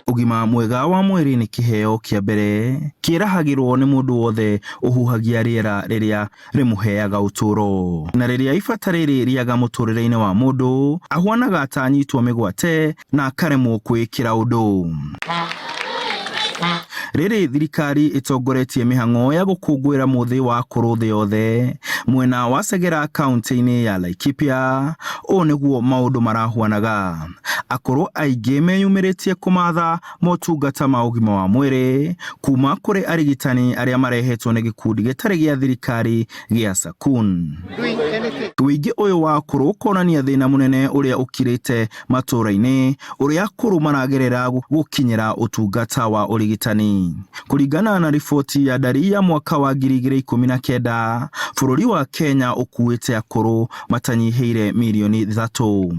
Ũgima mwega wa mwĩrĩ nĩ kĩheo kĩa mbere kĩrahagĩrwo nĩ mũndũ wothe ũhuhagia rĩera rĩrĩa rĩmũheaga ũtũũro. Na rĩrĩa ibata rĩrĩ rĩaga mũtũrĩre-inĩ wa mũndũ, ahuanaga ta anyitwo mĩgwate na akaremwo kwĩĩkĩra ũndũ. Rĩrĩ thirikari ĩtongoretie mĩhang'o ya gũkũngũĩra mũthĩ wa akũrũ thĩ yothe mwena wa Segera kaunti-inĩ ya Laikipia, ũũ nĩguo maũndũ marahuanaga. Akũrũ aingĩ meyumĩrĩtie kũmatha motungata ma ũgima wa mwĩrĩ kuma kũrĩ arigitani arĩa marehetwo nĩ gĩkundi gĩtarĩ gĩa thirikari gĩa Sakun. Wĩingĩ ũyũ wa akũrũ ũkonania thĩna mũnene ũrĩa ũkirĩte matũũra-inĩ ũrĩa akũrũ maragerera gũkinyĩra ũtungata wa ũrigitani. Kũringana na riboti ya ndari ya mwaka wa 2019, bũrũri wa Kenya ũkuĩte akũrũ matanyihĩire mirioni 3.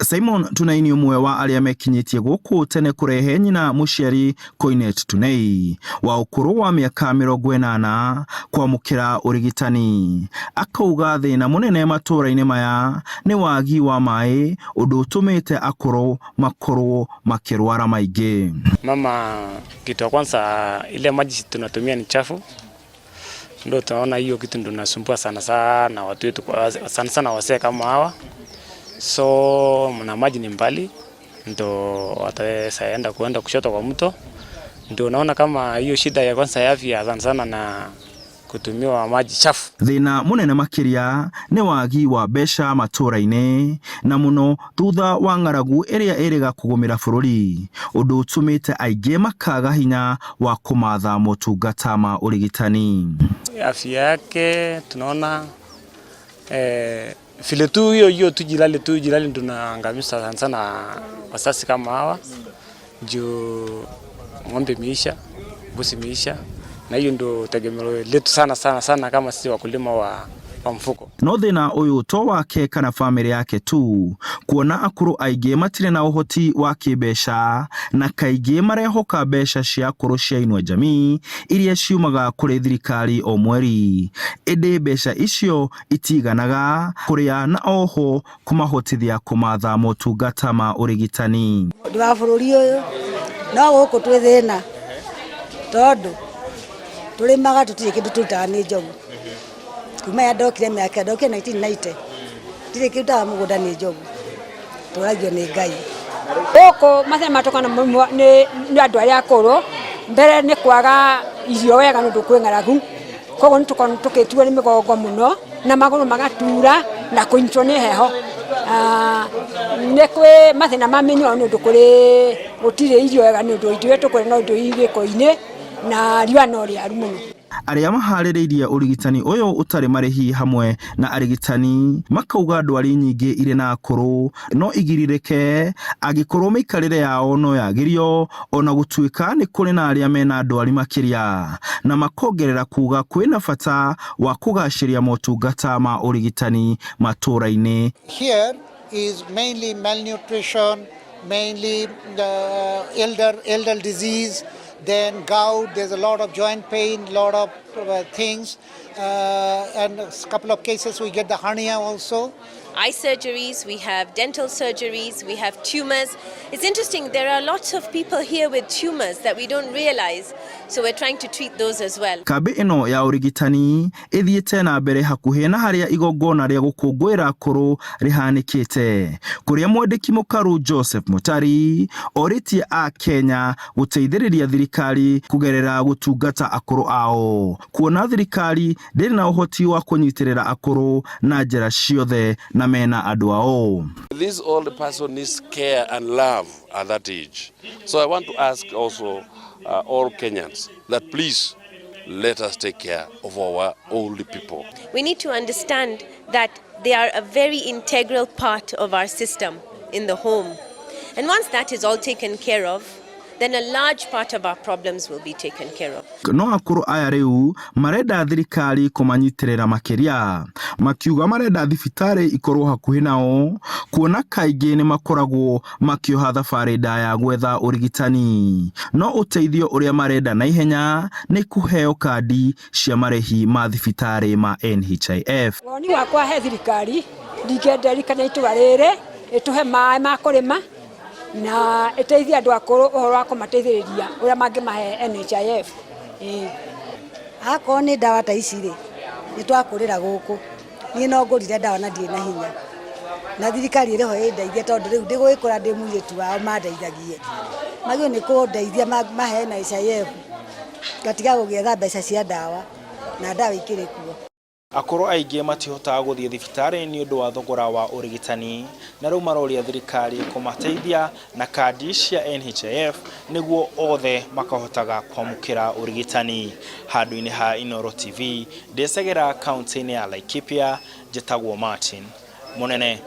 Simon Tunai nĩ ũmwe wa arĩa mekinyĩtie gũkũ tene kũrehe nyina mũciari Koinet Tunei wa ũkũrũ wa mĩaka 80 kwamũkĩra ũrigitani. Akauga thĩna mũnene matũũra-inĩ maya nĩ wagi wa maĩ ũndũ ũtũmĩte akũrũ makorwo makĩrwara maingĩ. Mama, kitu ya kwanza ile maji tunatumia ni chafu, ndio tunaona hiyo kitu ndio inasumbua sana sana watu wetu, sana sana wasee kama hawa. So na maji ni mbali, ndo wataweza enda kuenda kuchota kwa mto, ndio naona kama hiyo shida ya kwanza ya afya sana sana na kutumiwa maji chafu. Thĩna mũnene makĩria nĩ wagi wa mbeca matũũra-inĩ na mũno thutha wa ng'aragu ĩrĩa ĩrĩga kũgũmĩra bũrũri, ũndũ ũtũmĩte aingĩ makaga hinya wa kũmatha motungata ma ũrigitani. Afya yake tunaona vile tu hiyo hiyo tu jilali ndo tunaangamiza sana sana wazazi kama hawa juu ng'ombe imeisha, mbuzi imeisha, na hiyo ndo tegemeo letu sana sana sana kama sisi wakulima wa mfugo. No thĩna ũyũ to wake kana bamĩrĩ yake tu, kuona akũrũ aingĩ matirĩ na ũhoti wa kĩmbeca na kaingĩ marehoka mbeca cia akũrũ cia Inua Jamii iria ciumaga kũrĩ thirikari o mweri, ĩndĩ mbeca icio itiganaga kũrĩa na oho kũmahotithia kũmatha motungata ma ũrigitani. Ndĩ wa bũrũri ũyũ no gũkũ twĩ thĩna tondũ tũrĩmaga tũtirĩ kĩndũ tũrutaga nĩ njogu. Kuma ya ndokire mĩaka ndokire 1990 ndirĩ kĩndũ ndutaga mũgũnda nĩ njogu, tũragio nĩ Ngai. Gũkũ mathĩna matũkana nĩ andũ arĩa akũrũ, mbere nĩ kwaga irio wega nĩ ũndũ kwĩ ng'aragu, koguo nĩ tũkoragwo tũkĩturwo nĩ mĩgongo mũno na magũrũ magatura na kũnyitwo nĩ heho. Nĩ kwĩ mathĩna ma mĩnyoo nĩ ũndũ kũrĩ gũtirĩ irio wega nĩ ũndũ indo iria tũkũrĩa no indo irĩ gĩko-inĩ na riũa no rĩaru mũno. Arĩa maharĩrĩirie ũrigitani ũyũ ũtarĩ marĩhi hamwe na arigitani makauga ndwari nyingĩ irĩ na akũrũ no igirirĩke angĩkorwo mĩikarĩre yao no yagĩrio ona gũtuĩka nĩ kũrĩ na arĩa mena ndwari makĩria, na makongerera kuga kwĩna bata wa kũgacĩria motungata ma ũrigitani matũũra-inĩ. Here is mainly malnutrition, mainly the elder disease, then gout, there's a lot of joint pain, lot of things, and a couple of cases we get the hernia also. Eye surgeries, we have dental surgeries, we have tumors. It's interesting, there are lots of people here with tumors that we don't realize, so we're trying to treat those as well. Kambĩ ĩno ya ũrigitani ĩthiĩte na mbere hakuhĩ na harĩa igongona rĩa gũkũngũĩra akũrũ rĩhanĩkĩte, kũrĩa mwandĩki mũkaru Joseph Mutari orĩtie a Kenya gũteithĩrĩria thirikari kũgerera gũtungata akũrũ ao, kuona thirikari ndĩrĩ na ũhoti wa kũnyitĩrĩra akũrũ na njĩra ciothe na mena andũ ao. This old person needs care and love at that age. So I want to ask also all Kenyans that please let us take care of our old people. We need to understand that they are a very integral part of our system in the home. And once that is all taken care of, then a large part of our problems will be taken care of. No akũrũ aya rĩu marenda thirikari kũmanyitĩrĩra makĩria, makiuga marenda thibitarĩ ikorwo hakuhĩ nao, kuona kaingĩ nĩ makoragwo makĩoha thabarĩ ndaya gwetha ũrigitani. No ũteithio ũrĩa marenda na ihenya nĩ kũheo kandi cia marĩhi ma thibitarĩ ma NHIF. Woni wakwa he thirikari ndingĩenda ririkana itũra rĩrĩ ĩtũhe maĩ ma kũrĩma, Na ĩteithie andũ akũrũ ũhoro wa kũmateithĩrĩria ũrĩa mangĩmahe NHIF. Ĩĩ. Akorwo nĩ ndawa ta ici rĩ, nĩ twakũrĩra gũkũ. Niĩ no ngũrire ndawa na ndirĩ na hinya. Na thirikari ĩrĩho ĩndeithie tondũ rĩu ndĩgũgĩkũra ndĩ mũirĩtu wao mandeithagie. Magĩrĩirwo nĩ kũndeithia mahe NHIF ngatiga gũgĩetha mbeca cia ndawa na ndawa ikĩrĩ kuo. Akũrũ aingĩ matihotaga gũthiĩ thibitarĩ nĩ ũndũ wa thogora wa ũrigitani na rĩu maroria thirikari kũmateithia na kandi cia NHIF nĩguo othe makahotaga kwamũkĩra ũrigitani. Handũ-inĩ ha Inooro TV, ndĩcegera kaunti-inĩ ya Laikipia, njĩtagwo Martin Mũnene.